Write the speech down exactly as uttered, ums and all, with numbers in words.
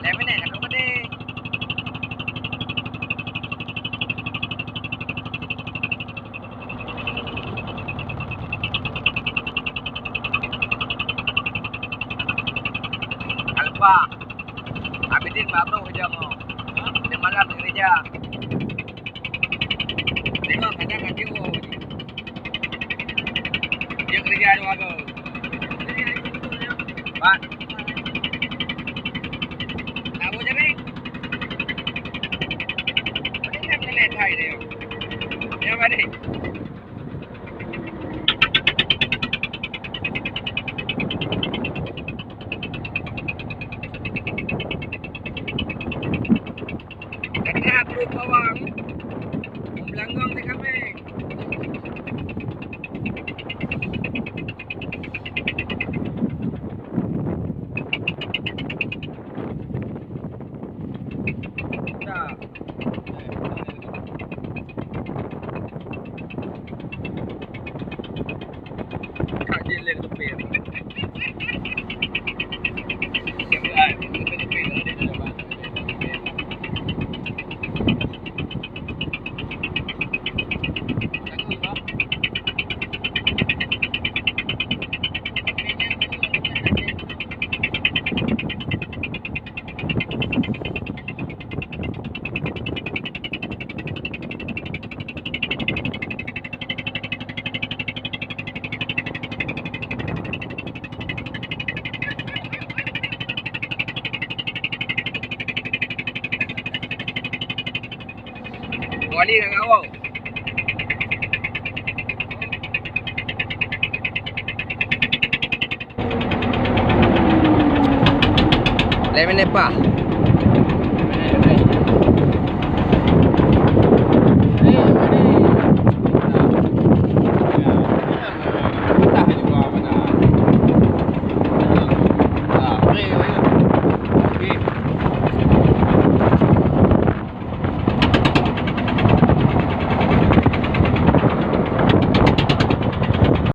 Lhèe minèt ka trôk keudéh. Ka lupa. Abidin baru kerja mo. Dia malam dia kerja. Tengok kadang kat Johor je. Dia kerja dua go. Pat. Tahu jadi. Mana nak kena hai dia? Dia balik. Kata perut bawang, meulanggang di kami. Nah. Ka jilek teupi. Wali ngon awak. Lhèe minèt paih.